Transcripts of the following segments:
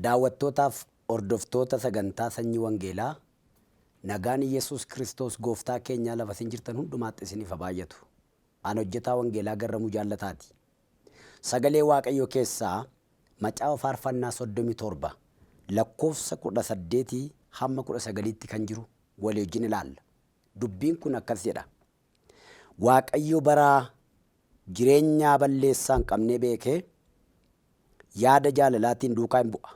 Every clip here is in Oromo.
Daawwattootaaf hordoftoota sagantaa Sanyii Wangeelaa, nagaan Iyyasuus Kiristoos gooftaa keenyaa lafa isin jirtan hundumaatti isiniif haa baay'atu. An hojjetaa Wangeelaa Garramuu Jaallataati. Sagalee Waaqayyoo keessaa Macaafa Faarfannaa 37 lakkoofsa 18 hamma 19tti kan jiru walii wajjin ilaalla. Dubbiin kun akkas jedha. Waaqayyo bara jireenyaa balleessaa hin qabnee beekee yaada jaalalaatiin duukaa hin bu'a.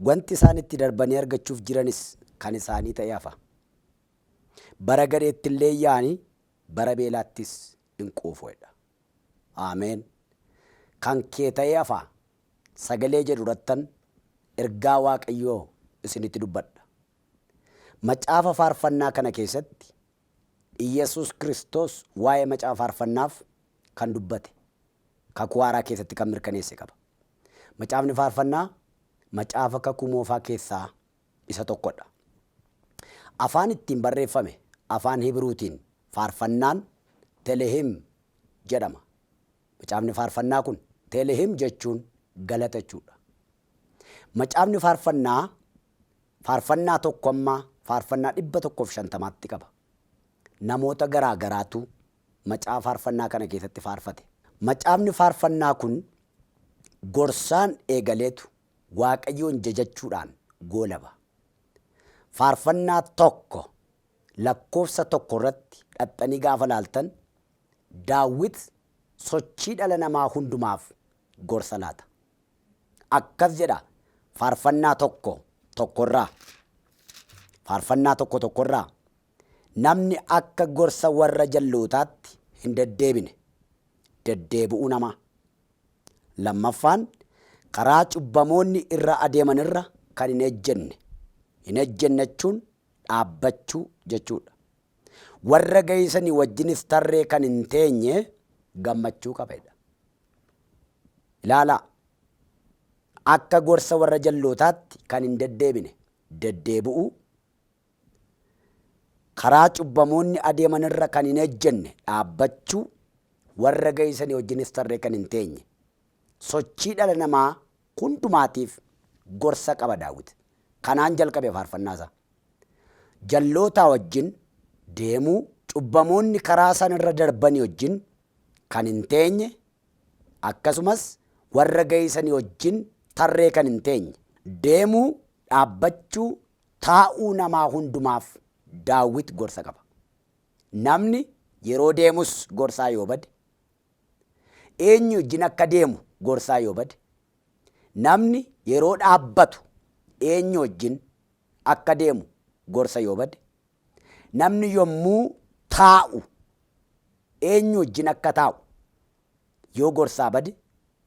Wanti isaan itti darbanii argachuuf jiranis kan isaanii ta'ee hafa. Bara gadheetti illee yaa'anii bara beelaattis hin quufu jedha. Aameen. Kan kee ta'ee hafa sagalee jedhu irrattan ergaa Waaqayyoo isinitti dubbadha. Macaafa Faarfannaa kana keessatti Iyyasuus Kiristoos waa'ee Macaafa Faarfannaaf kan dubbate Kakuu Haaraa keessatti kan mirkaneesse qaba. Macaafni Faarfannaa macaafa Kakuu Moofaa keessaa isa tokkodha. Afaan ittiin barreeffame afaan Hibiruutiin Faarfannaan Telehim jedhama. Macaafni Faarfannaa kun Telehim jechuun galata jechuudha. Macaafni Faarfannaa Faarfannaa tokko amma Faarfannaa 150tti qaba. Namoota garaa garaatu Macaafa Faarfannaa kana keessatti faarfate. Macaafni Faarfannaa kun gorsaan eegaleetu Waaqayyoon jajachuudhaan goolaba. Faarfannaa 1 lakkoofsa 1 irratti dhaxxanii gaafa laaltan Daawit sochii dhala namaa hundumaaf gorsa laata. Akkas jedha Faarfannaa 1, 1 irraa. Faarfannaa 1, 1 irraa. Namni akka gorsa warra jallootaatti hin deddeebine, deddeebi'uu namaa. Lammaffaan, karaa cubbamoonni irra adeeman irra kan hin ejjenne. Hin ejjenne jechuun dhaabbachuu jechuudha. Warra ga'isanii wajjinis tarree kan hin teenye gammachuu qaba jedha. Ilaalaa, akka gorsa warra jallootaatti kan hin deddeebine, deddeebi'uu, karaa cubbamoonni adeeman irra kan hin ejjenne, dhaabbachuu, warra ga'isanii wajjinis tarree kan hin teenye. Sochii dhala namaa hundumaatiif gorsa qaba Daawit. Kanaan jalqabe faarfannaa isaa. Jallootaa wajjin deemuu, cubbamoonni karaa isaan irra darbanii wajjin kan hin teenye, akkasumas warra ga'isanii wajjin tarree kan hin teenye. Deemuu, dhaabbachuu, taa'uu namaa hundumaaf Daawit gorsa qaba. Namni yeroo deemus gorsaa yoo bade, eenyu wajjin akka deemu gorsaa yoo bade, namni yeroo dhaabbatu eenyu wajjin akka deemu gorsa yoo bade, namni yommuu taa'u eenyu wajjin akka taa'u yoo gorsaa bade,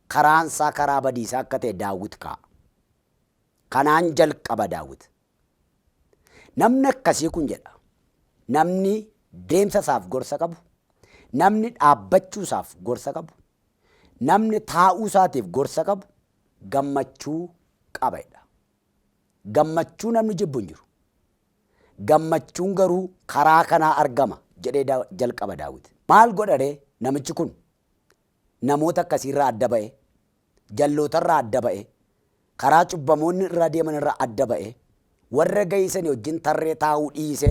karaansaa karaa badiisaa akka ta'e Daawit kaa'a. Kanaan jalqaba Daawit. Namni akkasii kun jedha, namni deemsa isaaf gorsa qabu, namni dhaabbachuu isaaf gorsa qabu, namni taa'uu isaatiif gorsa qabu gammachuu qaba jedha. Gammachuu namni jibbu hin jiru. Gammachuun garuu karaa kanaa argama jedhee jalqaba Daawit. Maal godha ree namichi kun? Namoota akkasiirraa adda ba'e, jallootarraa adda ba'e, karaa cubbamoonni irra adeeman irraa adda ba'e, warra ga'isanii wajjin tarree taa'uu dhiise,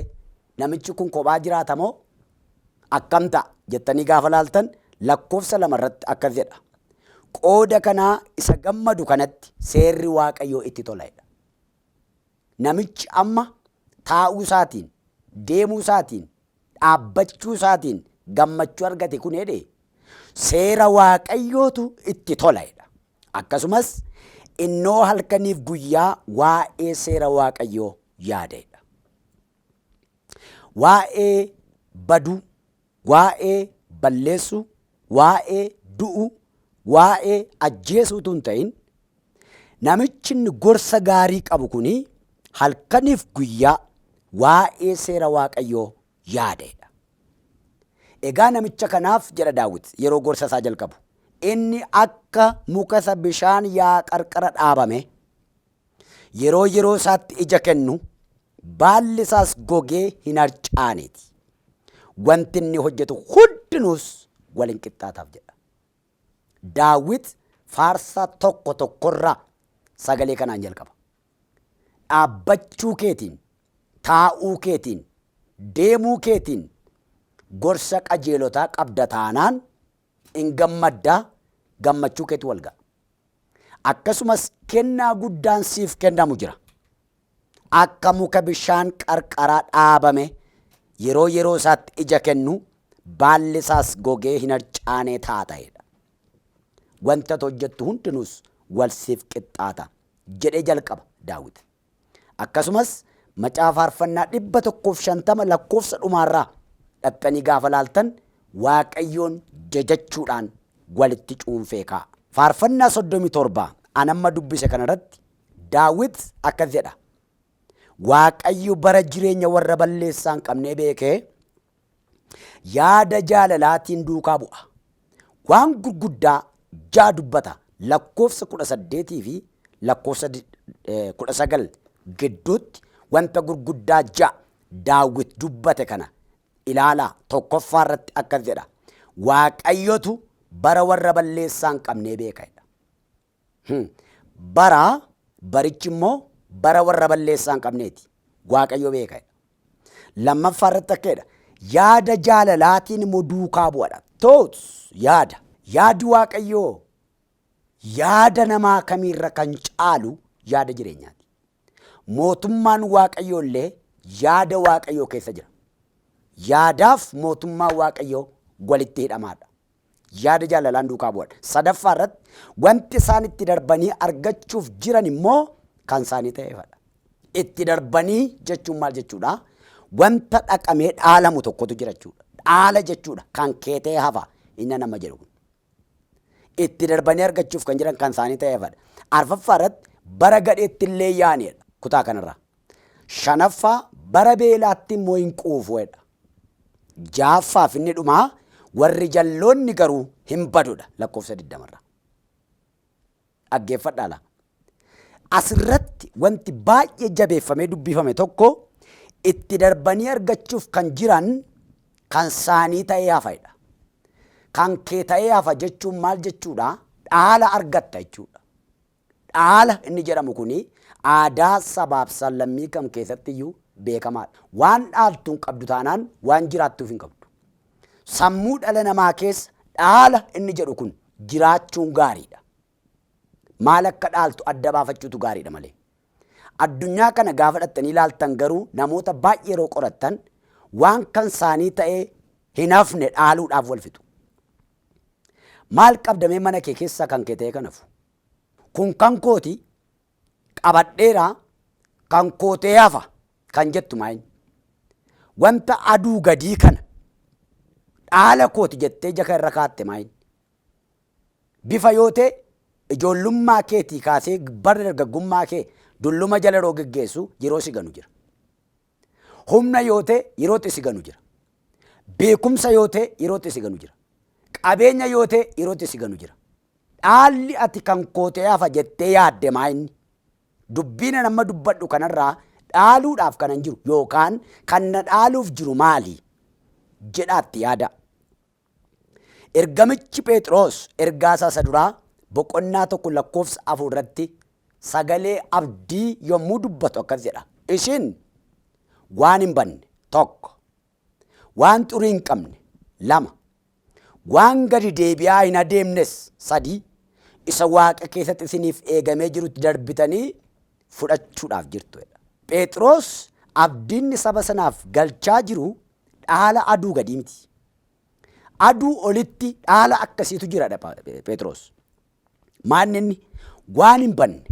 namichi kun kophaa jiraata moo akkam ta'a jettanii gaafa laaltan lakkoofsa 2 irratti akkas jedha. Qooda kanaa isa gammadu kanatti seerri Waaqayyoo itti tola jedha. Namichi amma taa'uu isaatiin, deemuu isaatiin, dhaabbachuu isaatiin gammachuu argate kun jedhe seera Waaqayyootu itti tola jedha. Akkasumas innoo halkaniif guyyaa waa'ee seera Waaqayyoo yaada jedha. Waa'ee baduu, waa'ee balleessuu, waa'ee du'uu, waa'ee ajjeesuu utuu hin ta'in namichi inni gorsa gaarii qabu kuni halkaniif guyyaa waa'ee seera Waaqayyoo yaada jedha. Egaa namicha kanaaf jedha Daawit yeroo gorsa isaa jalqabu. Inni akka muka isa bishaan yaa'a qarqara dhaabame yeroo yeroo isaatti ija kennu baalli isaas gogee hin harcaaneeti. Wanti inni hojjetu hundinuus wal hin qixxaataaf jedha. Daawit faarsaa tokko tokkorraa sagalee kanaan jalqaba. Dhaabbachuu keetiin, taa'uu keetiin, deemuu keetiin gorsa qajeelotaa qabda taanaan in gammaddaa, gammachuu keetu wal ga'a. Akkasumas kennaa guddaan siif kennamu jira. Akka muka bishaan qarqaraa dhaabame yeroo yeroo isaatti ija kennu, baalli isaas gogee hin harcaanee taata'edha. Wanta ati hojjettu hundinuus wal siif qixxaata jedhee jalqaba Daawit. Akkasumas macaafa faarfannaa 150 lakkoofsa dhumaarraa dhaqxanii gaafa laaltan Waaqayyoon jajachuudhaan walitti cuunfee kaa'a. Faarfannaa 37 an amma dubbise kanarratti Daawit akkas jedha. Waaqayyo bara jireenya warra balleessaa hin qabnee beekee yaada jaalalaatiin duukaa bu'a. Waan gurguddaa ja'a dubbata, lakkoofsa 18 fi lakkoofsa 19 gidduutti wanta gurguddaa ja'a Daawit dubbate kana ilaalaa. Tokkoffaa irratti akkas jedha. Waaqayyotu bara warra balleessaa hin qabnee beeka jedha. Bara barichi immoo bara warra balleessaa hin qabneeti. Waaqayyo beeka jedha. Lammaffaa irratti akka jedha. Yaada jaalalaatiin immoo duukaa bu'adha. Thoughts, yaada. Yaadi Waaqayyoo yaada namaa kamiirra kan caalu yaada jireenyaati. Mootummaan Waaqayyoo illee yaada Waaqayyoo keessa jira. Yaadaaf mootummaan Waaqayyoo walitti hidhamaadha. Yaada jaalalaan duukaa bu'adha. Sadaffaa irratti wanti isaan itti darbanii argachuuf jiran immoo kan isaanii ta'eefadha. Itti darbanii jechuun maal jechuudha? Wanta dhaqamee dhaalamu tokkotu jira jechuudha. Dhaala jechuudha. Kan kee ta'ee hafa inni nama jedhu kun. Itti darbanii argachuuf kan jiran kan isaanii ta'eefadha. Arfaffaa irratti bara gadheetti illee yaanidha kutaa kanarraa. Shanaffaa bara beelaatti immoo hin quufuedha. Ja'affaaf inni dhumaa warri jalloonni garuu hin badudha lakkoofsa 20 irraa. Dhaggeeffadhaa laa. Asirratti wanti baay'ee jabeeffamee dubbifame tokko itti darbanii argachuuf kan jiran kan saanii ta'ee hafa'edha. Kan kee ta'ee hafa jechuun maal jechuudha? Dhaala argatta jechuudha. Dhaala inni jedhamu kuni aadaa sabaaf sablammii kam keessatti iyyuu beekamaadha. Waan dhaaltu hin qabdu taanaan waan jiraattuuf hin qabdu. Sammuu dhala namaa keessa dhaala inni jedhu kun jiraachuun gaariidha. Maal akka dhaaltu adda baafachuutu gaariidha malee. Addunyaa kana gaafa dhattanii ilaaltan garuu namoota baay'ee yeroo qorattan waan kan isaanii ta'ee hin hafne dhaaluudhaaf wal fixu. Maal qabdamee mana kee keessaa kan kee ta'ee kan hafu? Kun kan kooti, qabadheera, kan koo ta'ee hafa kan jettu maayin? Wanta aduu gadii kana dhaala kooti jettee jaka irra kaatte maayin? Bifa yoo ta'e ijoollummaa keetii kaasee bara dargaggummaa kee dulluma jala yeroo geggeessu yeroo si ganu jira. Humna yoo ta'e yerootti si ganu jira. Beekumsa yoo ta'e yerootti si ganu jira. Qabeenya yoo ta'e yerootti si ganu jira. Dhaalli ati kan koo ta'ee hafa jettee yaadde maa inni? Dubbiin an amma dubbadhu kanarraa dhaaluudhaaf kanan jiru yookaan kan na dhaaluuf jiru maali? Jedhaatti yaada. Ergamichi Phexros ergaa isaa isa duraa boqonnaa 1 lakkoofsa 4 irratti sagalee abdii yommuu dubbatu akkas jedha. Isin waan hin banne 1, waan xurii hin qabne 2, waan gadi deebi'aa hin adeemnes 3, isa waaqa keessatti isiniif eegamee jirutti darbitanii fudhachuudhaaf jirtu jedha. Phexros abdiinni saba sanaaf galchaa jiru dhaala aduu gadii miti. Aduu olitti dhaala akkasiitu jira dha Phexros. Maanni inni waan hin banne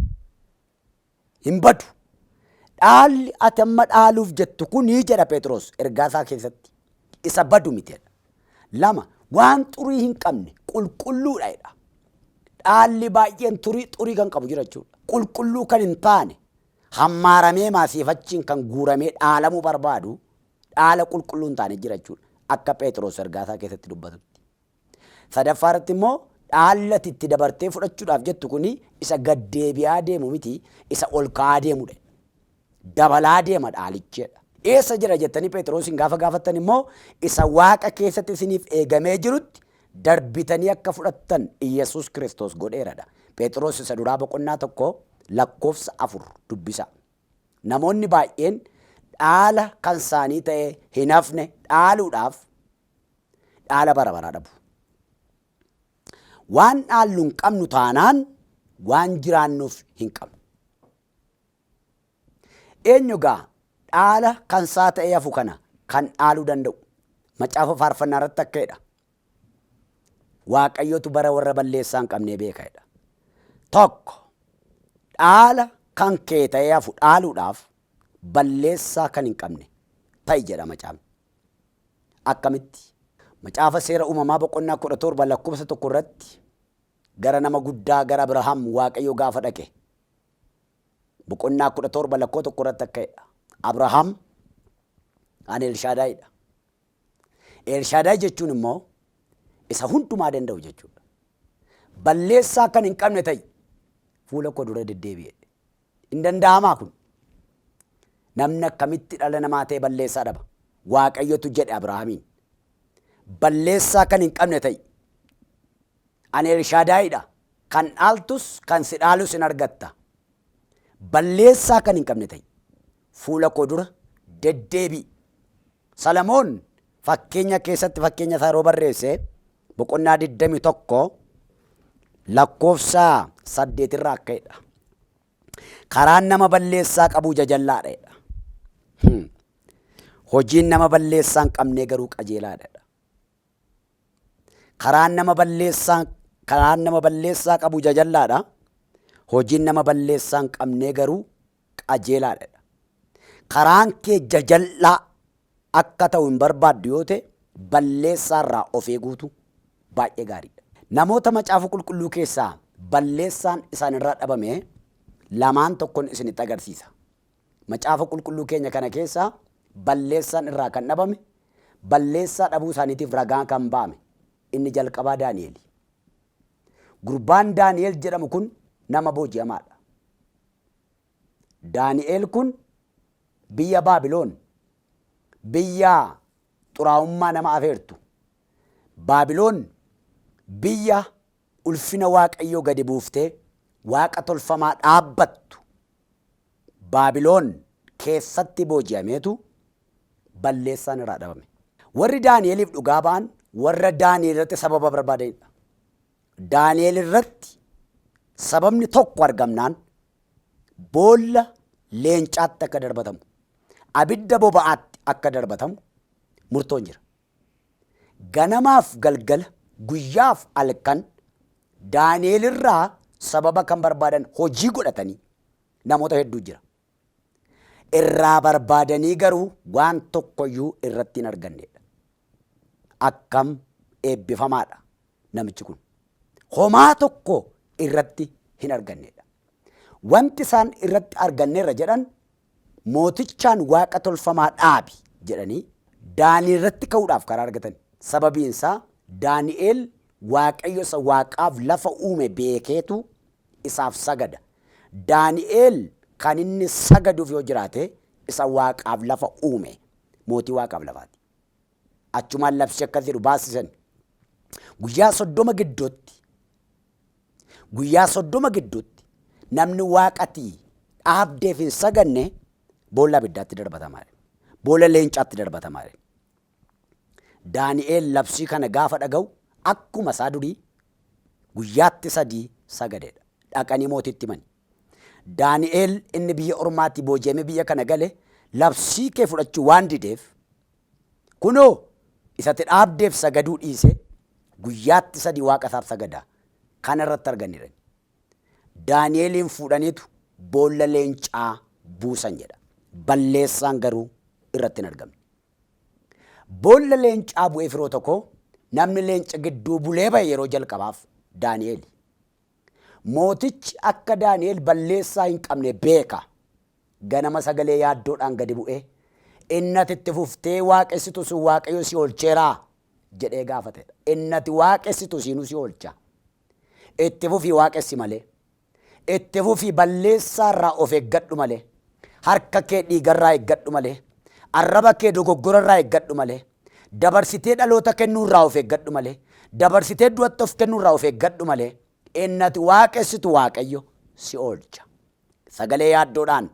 hin badu. Dhaalli ati amma dhaaluuf jettu kuni jedha Phexros ergaa isaa keessatti isa badu miti jedha. 2 waan xurii hin qabne qulqulluudha jedha. Dhaalli baay'een turii xurii kan qabu jira jechuudha. Qulqulluu kan hin taane hammaaramee maasiifachiin kan guuramee dhaalamuu barbaadu dhaala qulqulluu hin taane jira jechuudha. Akka Phexros ergaa isaa keessatti dubbatutti. Sadaffaa irratti immoo dhaalli ati itti dabartee fudhachuudhaaf jettu kuni isa gad deebi'aa deemu miti, isa ol ka'aa deemudha. Dabalaa deema dhaalicheedha. Eessa jira jettanii Phexrosiin gaafa gaafattan immoo isa waaqa keessatti isiniif eegamee jirutti darbitanii akka fudhattan Iyyasuus Kiristoos godheeradha. Phexros isa duraa boqonnaa 1 lakkoofsa 4 dubbisa. Namoonni baay'een dhaala kan isaanii ta'e hin hafne dhaaluudhaaf dhaala bara baraa dhabu. Waan dhaallu hin qabnu taanaan waan jiraannuuf hin qabnu. Eenyu gaa dhaala kan isaa ta'e hafu kana kan dhaaluu danda'u? Macaafa faarfannaa irratti akka jedha. Waaqayyotu bara warra balleessaa hin qabnee beeka jedha. Tokko dhaala kan kee ta'ee hafu dhaaluudhaaf balleessaa kan hin qabne ta'i jedha macaafni. Akkamitti? Macaafa seera uumamaa boqonnaa 17 lakkoofsa 1 irratti gara nama guddaa gara Abrahaam Waaqayyo gaafa dhaqe boqonnaa 17 lakkoofsa 1 irratti akka jedha. Abrahaam ani Elshaadaayidha. Elshaadaay jechuun immoo isa hundumaa danda'u jechuudha. Balleessaa kan hin qabne ta'i fuula koo dura deddeebi'e. Hin danda'amaa kun? Namni akkamitti dhala namaa ta'e balleessaa dhaba? Waaqayyotu jedhe Abrahaamiin. Balleessaa kan hin qabne ta'i. Ani Elshaadaayidha. Kan dhaaltus kan si dhaalus hin argatta. Balleessaa kan hin qabne ta'i. Fuula koo dura deddeebi'i. Salamoon fakkeenya keessatti fakkeenya isaa yeroo barreesse boqonnaa 21 lakkoofsa 8 irraa akka jedha. Karaan nama balleessaa qabuu jajallaadha jedha. Hojiin nama balleessaa hin qabnee garuu qajeelaadha jedha. Karaan nama balleessaa qabu jajallaadha. Hojiin nama balleessaa hin qabnee garuu qajeelaadha jedha. Karaan kee jajallaa akka ta'u hin barbaaddu yoo ta'e balleessaarraa of eeguutu baay'ee gaariidha. Namoota macaafa qulqulluu keessaa balleessaan isaanirraa dhabame lamaan tokkoon isinitti agarsiisa. Macaafa qulqulluu keenya kana keessaa balleessaan irraa kan dhabame balleessaa dhabuu isaaniitiif ragaa kan ba'ame inni jalqabaa Daani'eli. Gurbaan Daani'el jedhamu kun nama booji'amaadha. Daani'el kun biyya Baabiloon biyya xuraa'ummaa nama afeertu Baabiloon biyya ulfina Waaqayyoo gadi buuftee waaqa tolfamaa dhaabbattu Baabiloon keessatti booji'ameetu balleessaan irraa dhabame. Warri Daani'eliif dhugaa ba'an warra Daani'el irratti sababa barbaadanidha. Daani'el irratti sababni tokko argamnaan boolla leencaatti akka darbatamu, abidda boba'aatti akka darbatamu murtoon jira. Ganamaaf galgala, guyyaaf halkan Daani'el irraa sababa kan barbaadan hojii godhatanii namoota hedduu jira. Irraa barbaadanii garuu waan tokkoyyuu irratti hin argannedha. Akkam eebbifamaadha namichi kun. Homaa tokko irratti hin argannedha. Wanti isaan irratti arganneerra jedhan mootichaan waaqa tolfamaa dhaabi jedhanii Daani'el irratti ka'uudhaaf karaa argatan. Sababiin isaa Daani'el Waaqayyo isa waaqaaf lafa uume beekeetu isaaf sagada. Daani'el kan inni sagaduuf yoo jiraate isa waaqaaf lafa uume mootii waaqaaf lafaati. Achumaan labsii akkas jedhu baasisan. Guyyaa 30 gidduutti guyyaa 30 gidduutti namni waaqatii dhaabdeef hin saganne boolla abiddaatti darbatamaa. Boolla leencaatti darbatamaa. Daani'el labsii kana gaafa dhaga'u akkuma isaa durii guyyaatti 3 sagadeedha. Dhaqanii mootitti himani. Daani'el inni biyya ormaatti booji'amee biyya kana gale labsii kee fudhachuu waan dideef kunoo isatti dhaabdeef sagaduu dhiise guyyaatti 3 waaqa isaaf sagada. Kana irratti arganidha. Daani'eliin fuudhaniitu boolla leencaa buusan jedha. Balleessaan garuu irratti hin argamne. Boolla leencaa bu'ee firoo tokko namni leenca gidduu bulee ba'e yeroo jalqabaaf Daani'eli. Mootichi akka Daani'el balleessaa hin qabne beeka. Ganama sagalee yaaddoodhaan gadi bu'ee innati itti fuftee waaqessitu sun Waaqayyo si oolcheeraa jedhee gaafatedha. Innati waaqessitu siinuu si oolcha. Itti fufii waaqessi malee. Itti fufii balleessaarraa of eeggadhu malee. Harka kee dhiigarraa eeggadhu malee. Arraba kee dogoggorarraa eeggadhu malee. Dabarsitee dhaloota kennuurraa of eeggadhu malee. Dabarsitee du'atti of kennuurraa of eeggadhu malee. Innati waaqessitu Waaqayyo si oolcha. Sagalee yaaddoodhaan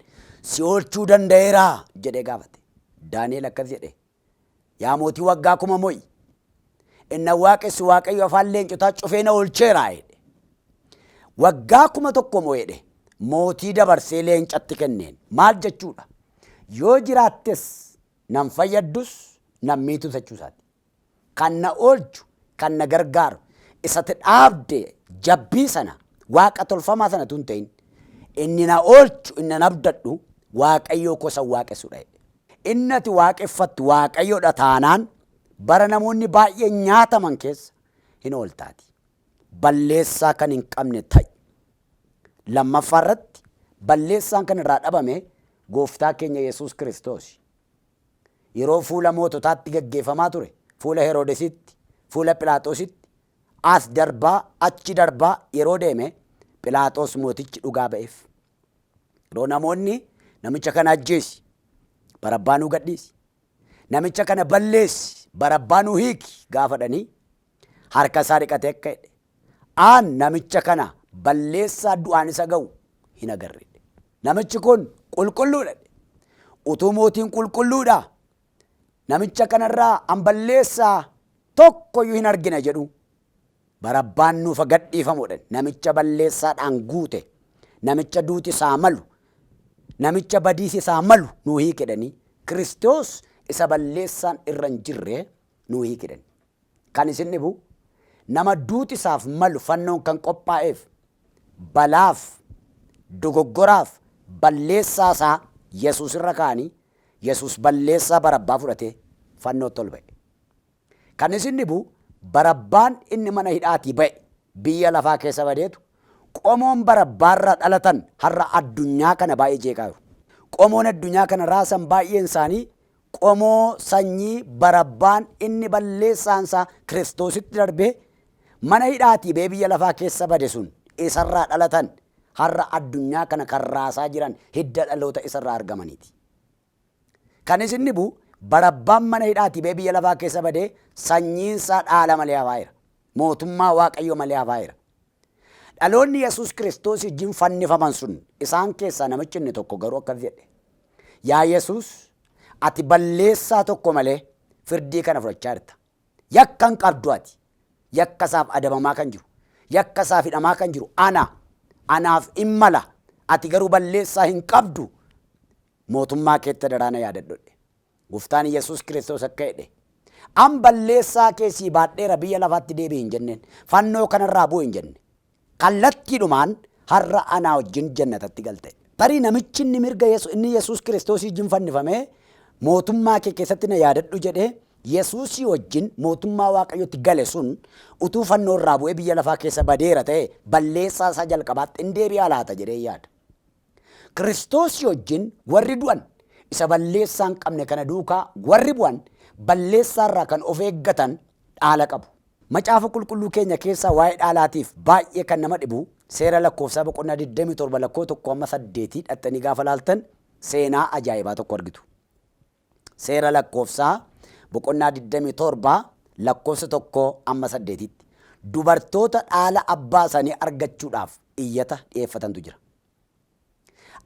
si oolchuu danda'eeraa jedhee gaafate. Daani'el akkas jedhe. Yaa mootii waggaa 1000 mo'i. Inna waaqessu Waaqayyo afaan leencotaa cufee na oolcheeraa jedhe. Waggaa 1000 mo'e jedhe. Mootii dabarsee leencatti kenneen. Maal jechuudha? Yoo jiraattes nan fayyaddus nan miitus jechuusaati. Kan na oolchu, kan na gargaaru, isatti dhaabde jabbii sana, waaqa tolfamaa sana tun ta'in, inni na oolchu, inni na abdadhu, Waaqayyoo kosa waaqessudha jedhe. Inni ati waaqeffattu Waaqayyoodha taanaan bara namoonni baay'een nyaataman keessa hin ooltaati. Balleessaa kan hin qabne ta'i. Lammaffaa irratti balleessaan kan irraa dhabame gooftaa keenya Yesuus Kiristoos. Yeroo fuula moototaatti gaggeeffamaa ture, fuula Heroodesitti, fuula Philaaxoositti, as darbaa achi darbaa yeroo deeme Philaaxoos mootichi dhugaa ba'eef. Yeroo namoonni namicha kana ajjeesi, Barabbaa nuu gadhiisi, namicha kana balleessi, Barabbaa nuu hiiki gaafadhanii harka isaa dhiqatee akka jedhe. Aan namicha kana balleessaa du'aan isa ga'u hin agarre. Namichi kun qulqulluudha. Utuu mootiin qulqulluudha. Namicha kanarraa an balleessaa tokkoyyuu hin argina jedhu. Barabbaan nuuf gadhiifamuudha. Namicha balleessaadhaan guute. Namicha duuti isaa malu. Namicha badiisi isaa malu nuu hiikedhanii. Kiristoos isa balleessaan irra hin jirre nuu hiikedhani. Kan isin dhibu nama duuti isaaf malu fannoon kan qophaa'eef balaaf dogoggoraaf balleessaa isaa Yesuus irra kaa'anii Yesuus balleessaa Barabbaa fudhatee fannootti ol ba'e. Kan isin dhibu Barabbaan inni mana hidhaatii ba'e biyya lafaa keessa badeetu qomoon Barabbaarraa dhalatan har'a addunyaa kana baay'ee jeeqaa jiru. Qomoon addunyaa kana raasan baay'een isaanii qomoo sanyii Barabbaan inni balleessaan isaa Kiristoositti darbee mana hidhaatii ba'ee biyya lafaa keessa bade sun isarraa dhalatan har'a addunyaa kana kan raasaa jiran hidda dhaloota isarraa argamaniiti. Kan isin dhibu Barabbaan mana hidhaatii ba'ee biyya lafaa keessa badee sanyiin isaa dhaala malee hafaa jira. Mootummaa Waaqayyoo malee hafaa jira. Dhaloonni Yesuus Kiristoos wajjin fannifaman sun isaan keessaa namichi inni tokko garuu akkas jedhe. Yaa Yesuus ati balleessaa tokko malee firdii kana fudhachaa jirta. Yakka hin qabdu ati. Yakka isaaf adabamaa kan jiru. Yakka isaaf hidhamaa kan jiru ana. Anaaf in mala. Ati garuu balleessaa hin qabdu. Mootummaa keetti daraana yaadadhodhe. Gooftaan Yesuus Kiristoos akka jedhe. An balleessaa kee sii baadheera biyya lafaatti deebi'i hin jenneen. Fannoo kanarraa bu'i hin jenne. Kallattiidhumaan har'a anaa wajjin jannatatti galte. Tarii namichi inni mirga inni Yesuus Kiristoos wajjin fannifamee mootummaa kee keessatti na yaadadhu jedhee Yesuusii wajjin mootummaa Waaqayyootti gale sun utuu fannoo irraa bu'ee biyya lafaa keessa badeera ta'e balleessaa isaa jalqabaatti hin deebi'aa laata jedhee yaada. Kiristoosii wajjin warri du'an isa balleessaa hin qabne kana duukaa warri bu'an balleessaa irraa kan of eeggatan dhaala qabu. Macaafa qulqulluu keenya keessaa waa'ee dhaalaatiif baay'ee kan nama dhibu seera lakkoofsaa boqonnaa 27 lakkoo 1 amma 8 dhaxxanii gaafa laaltan seenaa ajaa'ibaa tokko argitu. Seera lakkoofsaa boqonnaa 27 lakkoofsa 1 amma 8tti dubartoota dhaala abbaa isaanii argachuudhaaf iyyata dhiyeeffatantu jira.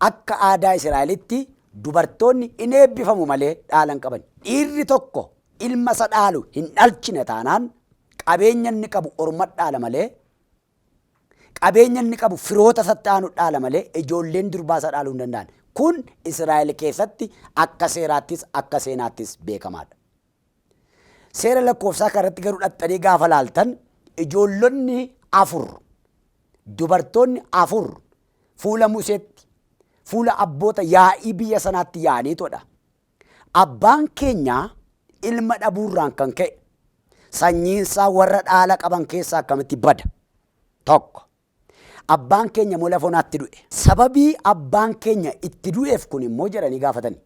Akka aadaa Israa'elitti dubartoonni hin eebbifamu malee dhaala hin qaban. Dhiirri tokko ilma isa dhaalu hin dhalchine taanaan qabeenya inni qabu orma dhaala malee qabeenya inni qabu firoota isatti aanu dhaala malee ijoolleen durbaa isa dhaaluu hin danda'an. Kun Israa'el keessatti akka seeraattis akka seenaattis beekamaadha. Seera lakkoofsaa kanarratti garuu dhaxxanii gaafa laaltan ijoollonni 4 dubartoonni 4 fuula Museetti fuula abboota yaa'ii biyya sanaatti yaa'aniitudha. Abbaan keenya ilma dhabuurraan kan ka'e sanyiinsaa warra dhaala qaban keessaa akkamitti bada? Tokko. Abbaan keenya immoo lafa onaatti du'e. Sababii abbaan keenya itti du'eef kun immoo jedhanii gaafatani.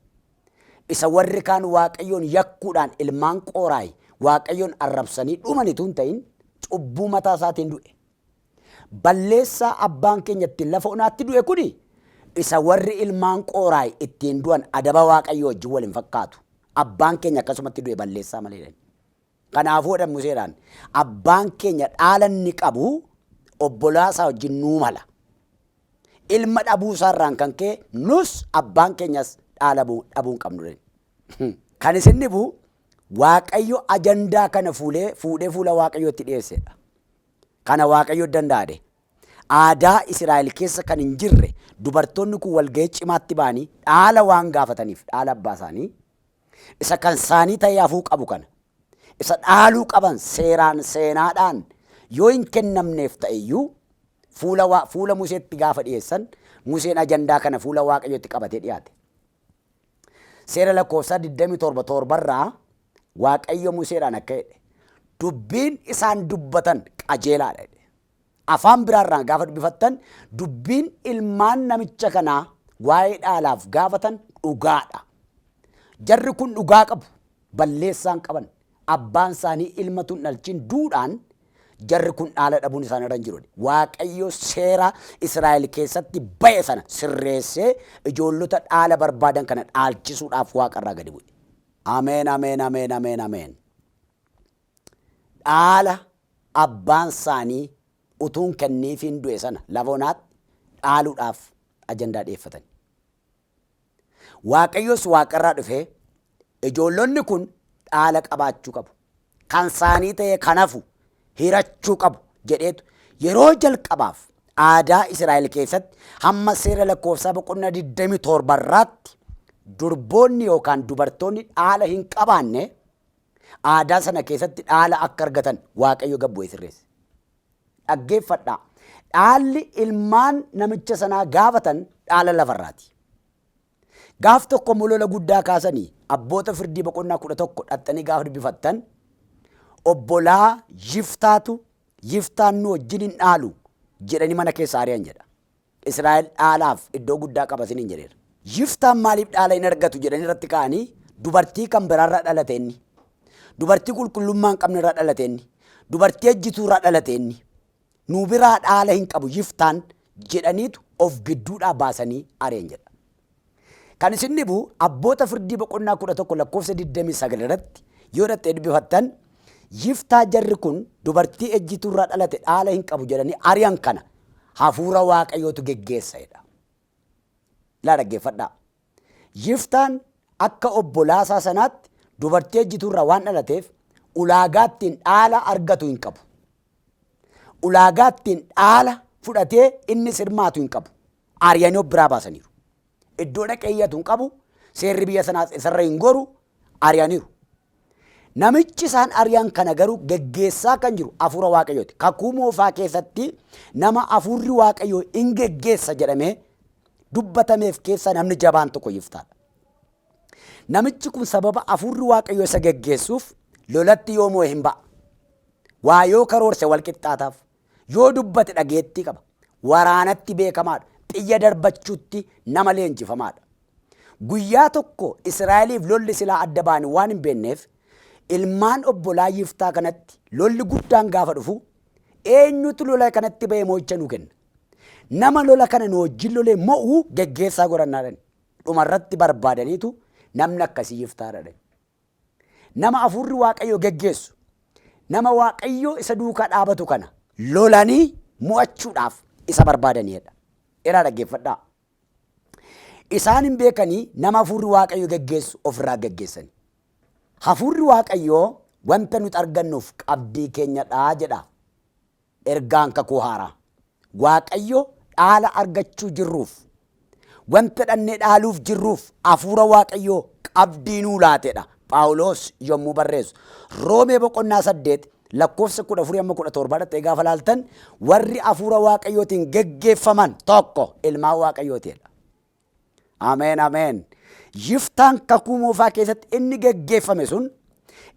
Isa warri kaan Waaqayyoon yakkuudhaan ilmaan Qooraayi Waaqayyoon arrabsanii dhumanitu hin ta'in cubbuu mataa isaatiin du'e. Balleessaa abbaan keenya ittiin lafa onaatti du'e kuni isa warri ilmaan Qooraayi ittiin du'an adaba Waaqayyoo wajjin wal hin fakkaatu. Abbaan keenya akkasumatti du'e balleessaa malee jedhani. Kanaafuu jedhan Museedhaan abbaan keenya dhaala inni qabu obbolaa isaa wajjin nuu mala. Ilma dhabuu isaarraan kan ka'e nus abbaan keenyas dhaala dhabuu hin qabnu. Kan isin dhibu Waaqayyo ajandaa kana fuudhee fuula Waaqayyootti dhiyeessedha. Kana Waaqayyo danda'ade. Aadaa Israa'el keessa kan hin jirre dubartoonni kun walga'ii cimaatti ba'anii dhaala waan gaafataniif dhaala abbaa isaanii isa kan isaanii ta'ee hafuu qabu kana isa dhaaluu qaban seeraan seenaadhaan yoo hin kennamneef ta'eyyuu fuula Museetti gaafa dhiyeessan Museen ajandaa kana fuula Waaqayyootti qabatee dhiyaate. Seera lakkoofsaa 27 torbarraa Waaqayyo Museedhaan akka jedhe dubbiin isaan dubbatan qajeelaadha jedhe. Afaan biraarraan gaafa dubbifattan dubbiin ilmaan namicha kanaa waa'ee dhaalaaf gaafatan dhugaadha. Jarri kun dhugaa qabu, balleessaan qaban. Abbaan isaanii ilma tun dhalchin duudhaan jarri kun dhaala dhabuun isaan irra hin jiru. Waaqayyo seera Israa'el keessatti ba'e sana sirreessee ijoollota dhaala barbaadan kana dhaalchisuudhaaf waaqarraa gadi bu'e. Ameen, ameen, ameen, ameen, ameen. Dhaala abbaan isaanii utuun kenniifiin du'e sana lafa onaatti dhaaluudhaaf ajandaa dhiyeeffatan. Waaqayyos waaqarraa dhufee ijoollonni kun dhaala qabaachuu qabu. Kan isaanii ta'e kan hafu hirachuu qabu jedheetu yeroo jalqabaaf aadaa Israa'el keessatti hamma seera lakkoofsaa boqonnaa 27 irraatti durboonni yookaan dubartoonni dhaala hin qabaanne aadaa sana keessatti dhaala akka argatan Waaqayyo gad bu'ee sirreesse. Dhaggeeffadhaa. Dhaalli ilmaan namicha sanaa gaafatan dhaala lafarraati. Gaaf tokko immoo lola guddaa kaasanii abboota firdii boqonnaa 11 dhaxxanii gaafa dubbifattan obbolaa Yiftaatu Yiftaan nu wajjin hin dhaalu jedhanii mana keessa ari'an jedha. Israa'el dhaalaaf iddoo guddaa qaba isiniin jedheera. Yiftaan maaliif dhaala hin argatu jedhanii irratti ka'anii dubartii kan biraarraa dhalate inni. Dubartii qulqullummaa hin qabne irraa dhalate inni. Dubartii ejjituu irraa dhalate inni. Nu biraa dhaala hin qabu Yiftaan jedhaniitu of gidduudhaa baasanii ari'an jedha. Kan isin dhibu abboota firdii boqonnaa 11 lakkoofsa 29 irratti yoo dhaxxee dubbifattan Yiftaa jarri kun dubartii ejjituu irraa dhalate dhaala hin qabu jedhanii ari'an kana hafuura Waaqayyootu geggeessa jedha. Ilaa dhaggeeffadhaa. Yiftaan akka obbolaasaa sanaatti dubartii ejjituu irraa waan dhalateef ulaagaa ittiin dhaala argatu hin qabu. Ulaagaa ittiin dhaala fudhatee inni hirmaatu hin qabu. Ari'anii of biraa baasaniiru. Iddoo dhaqee iyyatu hin qabu. Seerri biyya sanaas isarra hin goru. Ari'aniiru. Namichi isaan ari'an kana garuu geggeessaa kan jiru hafuura Waaqayyooti. Kakuu moofaa keessatti nama hafuurri Waaqayyoo hin geggeessa jedhamee dubbatameef keessaa namni jabaan tokko Yiftaadha. Namichi kun sababa hafuurri Waaqayyoo isa geggeessuuf lolatti yoo mo'e hin ba'a. Waa yoo karoorse wal qixxaataaf. Yoo dubbate dhageettii qaba. Waraanatti beekamaadha. Xiyya darbachuutti nama leenjifamaadha. Guyyaa tokko Israa'eliif lolli silaa adda ba'anii waan hin beekneef ilmaan obbolaa Yiftaa kanatti lolli guddaan gaafa dhufu eenyutu lola kanatti ba'ee mo'icha nuu kenna? Nama lola kana nu wajjin lolee mo'u geggeessaa godhannaadhaan. Dhumarratti barbaadaniitu namni akkasii Yiftaadha. Nama hafuurri Waaqayyoo geggeessu, nama Waaqayyoo isa duukaa dhaabatu kana lolanii mo'achuudhaaf isa barbaadanidha. Ilaa dhaggeeffadhaa. Isaan hin beekanii nama hafuurri Waaqayyoo geggeessu ofirraa geggeessani. Hafuurri Waaqayyoo wanta nuti argannuuf qabdii keenyadha jedha ergaan kakuu haaraa. Waaqayyo dhaala argachuu jirruuf, wanta dhannee dhaaluuf jirruuf hafuura Waaqayyoo qabdii nuu laatedha. Phaawulos yommuu barreessu Roomee boqonnaa 8 lakkoofsa 14 amma 17 dhattee gaafa laaltan warri hafuura Waaqayyootiin geggeeffaman tokko ilmaan Waaqayyootidha. Ameen, ameen. Yiftaan kakuu moofaa keessatti inni geggeeffame sun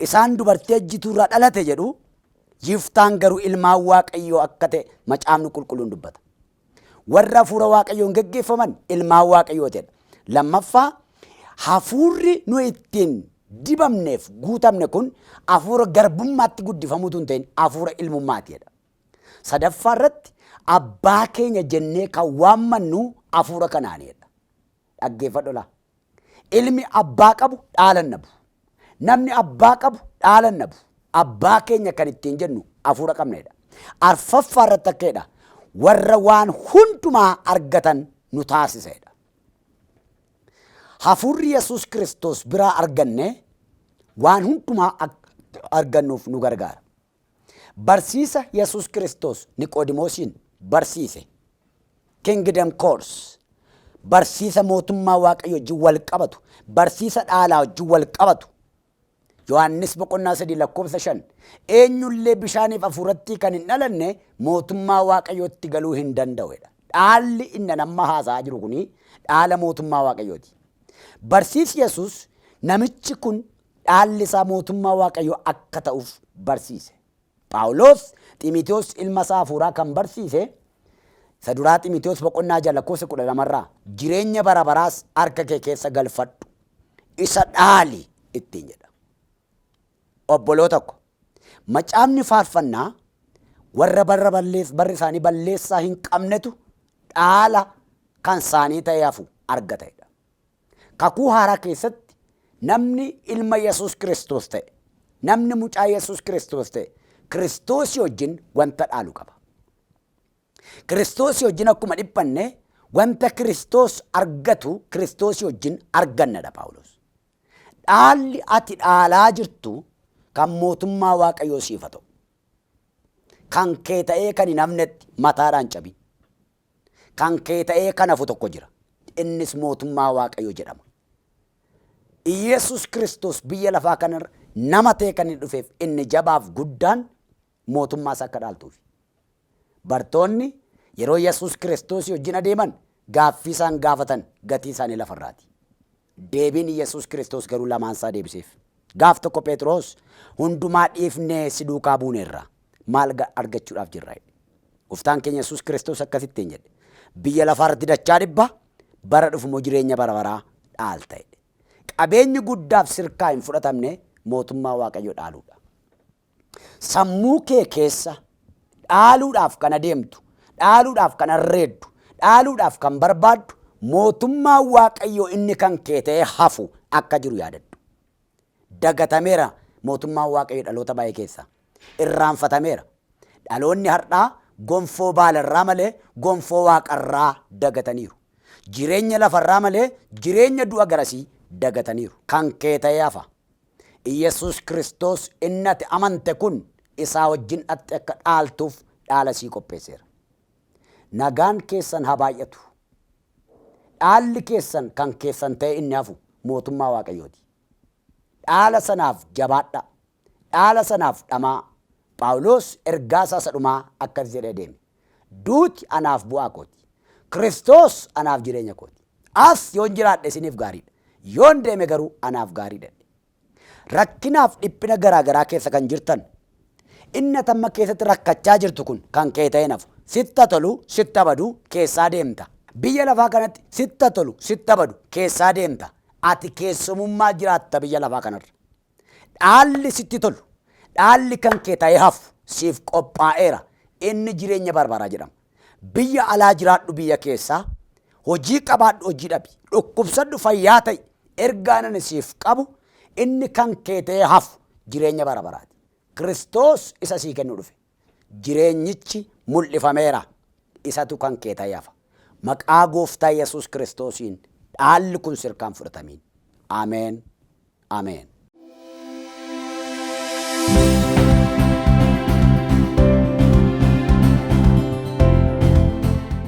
isaan dubartii ejjituu irraa dhalate jedhu Yiftaan garuu ilmaan Waaqayyoo akka ta'e macaafni qulqulluun dubbata. Warra hafuura Waaqayyoon geggeeffaman ilmaan Waaqayyootidha. Lammaffaa hafuurri nu ittiin dibamneef guutamne kun hafuura garbummaatti guddifamuutu hin ta'in hafuura ilmummaatidha. Sadaffaa irratti abbaa keenya jennee kan waammannu hafuura kanaanidha. Dhaggeeffadhu laa. Ilmi abbaa qabu dhaala hin dhabu. Namni abbaa qabu dhaala hin dhabu. Abbaa keenya kan ittiin jennu hafuura qabnedha. Arfaffaa irratti akka jedha. warra waan hundumaa argatan nu taasisedha. Hafuurri Yesuus Kiristoos biraa arganne waan hundumaa argannuuf nu gargaara. Barsiisa Yesuus Kiristoos Niqoodimoosiin barsiise. Kingdom Course. Barsiisa mootummaa Waaqayyo wajjin wal qabatu. Barsiisa dhaalaa wajjin wal qabatu. Yohaannis boqonnaa 3 lakkoofsa 5. Eenyullee bishaaniif hafuuratti kan hin dhalanne mootummaa Waaqayyootti galuu hin danda'udha. Dhaalli inni amma haasa'aa jiru kuni dhaala mootummaa Waaqayyooti. Barsiisi Yesuus namichi kun dhaalli isaa mootummaa Waaqayyoo akka ta'uuf barsiise. Phaawulos Xiimotewos ilma isaa hafuuraa kan barsiise isa duraa Xiimotewos boqonnaa 6 lakkoofsa 12 irraa jireenya bara baraas harka kee keessa galfadhu isa dhaali ittiin jedha. Obboloota ko, macaafni faarfannaa warra barri isaanii balleessaa hin qabnetu dhaala kan isaanii ta'ee hafu argatedha. Kakuu haaraa keessatti namni ilma Yesuus Kiristoos ta'e, namni mucaa Yesuus Kiristoos ta'e, Kiristoosii wajjin wanta dhaalu qaba. Kiristoosii wajjin akkuma dhiphanne wanta Kiristoos argatu Kiristoosii wajjin argannadha Phaawulos. Dhaalli ati dhaalaa jirtu kan mootummaa Waaqayyoo siif haa ta'u. Kan kee ta'ee kan hin hafnetti mataadhaan cabi. Kan kee ta'ee kan hafu tokko jira. Innis mootummaa Waaqayyoo jedhama. Iyeesus Kiristoos biyya lafaa kanarra nama ta'e kan inni dhufeef inni jabaaf guddaan mootummaa isaa akka dhaaltuufi. Bartoonni yeroo Yesuus Kiristoos wajjin adeeman gaaffii isaan gaafatan gatii isaanii lafarraati. Deebiin Yesuus Kiristoos garuu lamaan isaa deebiseef. Gaaf tokko Phexros hundumaa dhiifnee si duukaa buuneerra maal argachuudhaaf jirra jedhe. Gooftaan keenya Yesuus Kiristoos akkasittiin jedhe. Biyya lafaarratti dachaa 100 bara dhufu immoo jireenya bara baraa dhaalta jedhe. Qabeenyi guddaaf sirkaa hin fudhatamne mootummaa Waaqayyoo dhaaluudha. Sammuu kee keessa dhaaluudhaaf kan adeemtu, dhaaluudhaaf kan arreeddu, dhaaluudhaaf kan barbaaddu mootummaa Waaqayyoo inni kan kee ta'ee hafu akka jiru yaadadhu. Dagatameera mootummaa Waaqayyoo dhaloota baay'ee keessa. Irraanfatameera. Dhaloonni har'aa gonfoo baalarraa malee gonfoo waaqarraa dagataniiru. Jireenya lafarraa malee jireenya du'a garasii dagataniiru. Kan kee ta'ee hafa. Iyesuus Kiristoos inni ati amante kun isaa wajjin ati akka dhaaltuuf dhaala sii qopheesseera. Nagaan keessan haa baay'atu. Dhaalli keessan kan keessan ta'e inni hafu mootummaa Waaqayyooti. Dhaala sanaaf jabaadhaa. Dhaala sanaaf dhamaa. Phaawulos ergaa isaa isa dhumaa akkas jedhee deeme. Duuti anaaf bu'aa kooti. Kiristoos anaaf jireenya kooti. As yoon jiraadhe isiniif gaariidha. Yoon deeme garuu anaaf gaariidha. Rakkinaaf dhiphina garaa garaa keessa kan jirtan, inni atamma keessatti rakkachaa jirtu kun kan kee ta'e nafu. Sitta tolu, sitta badu keessaa deemta. Biyya lafaa kanatti sitta tolu, sitta badu keessaa deemta. Ati keessumummaa jiraatta biyya lafaa kanarra. Dhaalli sitti tolu, dhaalli kan kee ta'e hafu siif qophaa'eera. Inni jireenya barbaraa jedhama. Biyya alaa jiraadhu biyya keessaa, hojii qabaadhu hojii dhabi, dhukkubsadhu fayyaa ta'i, ergaan ani siif qabu inni kan kee ta'e hafu jireenya bara baraati. Kiristoos isa sii kennuu dhufe. Jireenyichi mul'ifameera. Isatu kan kee ta'e hafa. Maqaa gooftaa Yesuus Kiristoosiin dhaalli kun sirkaan fudhatamiin. Ameen. Ameen.